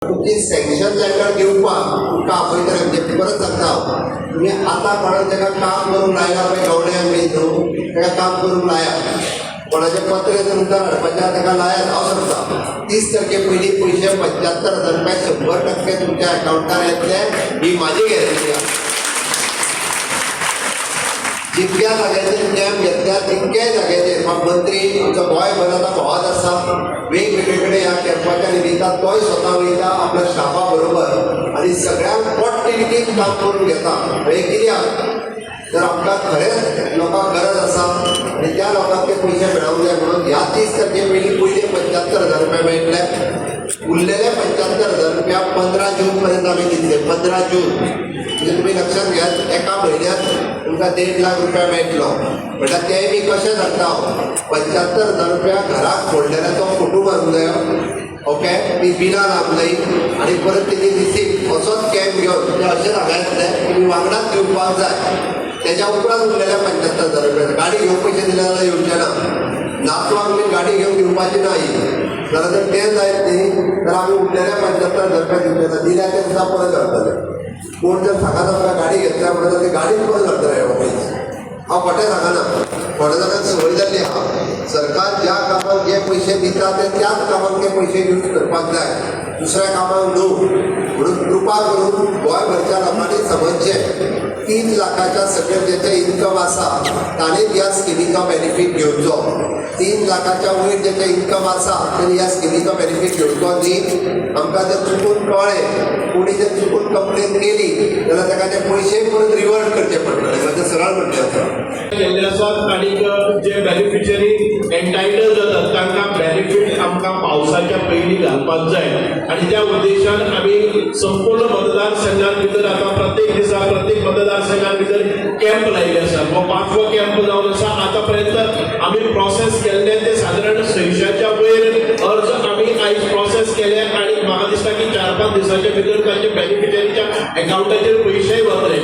तुमची sanction letter दिवपाक तुमकां आपयतले. म्हणजे परत सांगता हांव, तुमी आतां कोणाक ताका काम करूंक लायला पळय, गवड्यांक बी न्हू, ताका काम करूंक लायात. कोणाचें पत्र तुमकां हाडपाचें आहा ताका लायात. हांव सांगता, 30 तारखे पयलीं पयशे 75,000 रुपया 100% तुमच्या अकावंटार येतले, ही म्हाजी गॅरंटी आहा. जितक्या जाग्याचेर कॅम्प घेतल्या तितक्याय जाग्याचेर म्हाका मंत्री आमचो गोंयभर आतां भोंवत आसा. वेगवेगळे कडेन ह्या कॅम्पाच्या निमित्तान तोय स्वता वयता आपल्या स्टाफा बरोबर आनी सगळ्यांक पोटतिडकीन काम करून घेता. हें कित्याक तर आमकां खरेंच लोकांक गरज आसा आनी त्या लोकांक ते पयशे मेळोंक जाय म्हणून ह्या 30 तारखे पयलीं पयले 75,000 रुपया मेळटले. उरलेले 75,000 रुपया 15 जून पर्यंत आमी दितले. 15 जून म्हणजे तुमी लक्षात घेयात, एका म्हयन्यात तुमकां 1.5 लाख रुपया मेळटलो. म्हणल्यार तेय बी कशें सांगता हांव, 75,000 रुपया घराक फोडलेल्याचो फोटो मारूंक जायो, ओके, ती बिलां लावंक जाय आनी परत तेजी रिसीप्ट. असोच कॅम्प घेवन ते अशें सांगायतले, तुमी वांगडाच दिवपाक जाय. तेज्या उपरांत उरलेल्या 75,000 रुपया. गाडी घेवंक पयशे दिले जाल्यार येवचे ना. नातवांक बी गाडी घेवन दिवपाची ना ही. जाल्यार जर तें जायत न्ही तर आमी उरलेल्या 75,000 रुपया दिवचे ना. दिल्या ते दिसा परत घालतले. कोण जर सांगत आमकां गाडी घेतल्या म्हणून, जाल्यार ती गाडीच परत घालतले पयशे. हांव खोटें सांगना. थोड्या जाणांक संवय जाल्ली आहा. सरकार ज्या कामाक जे पयशे दिता ते त्याच कामाक ते पयशे यूज करपाक जाय, दुसऱ्या कामाक न्हू. म्हणून कृपा करून गोंयभरच्या लोकांनी समजचें, 3 लाखाच्या सकयल जेचें इन्कम आसा ताणें ह्या स्किमीचो बेनिफीट घेवचो. 3 लाखाच्या वयर जेचें इन्कम आसा तेणी ह्या स्किमीचो बेनिफीट घेवचो न्ही. आमकां जर चुकून कळ्ळें, कोणी जर चुकून कंप्लेन केली जाल्यार ताका ते पयशे परत रिवर्ट करचे पडटले. म्हाजें सरळ म्हणणें आसा. केल्ले आसात आनी जे बेनिफिशरी एंटायटल जातात तांकां बेनिफीट आमकां पावसाच्या पयलीं घालपाक जाय आनी त्या उद्देशान आमी संपूर्ण मतदारसंघात भितर आतां प्रत्येक दिसा प्रत्येक मतदारसंघात भितर कॅम्प लायिल्ले आसात. हो पांचवो कॅम्प जावन आसा. आतां पर्यंत आमी प्रोसेस केल्ले ते सादारण 600च्या वयर अर्ज आमी आयज प्रोसेस केले आनी म्हाका दिसता की 4-5 दिसाच्या भितर तांचे बेनिफिशरीच्या अकावंटाचेर पयशेय वतले.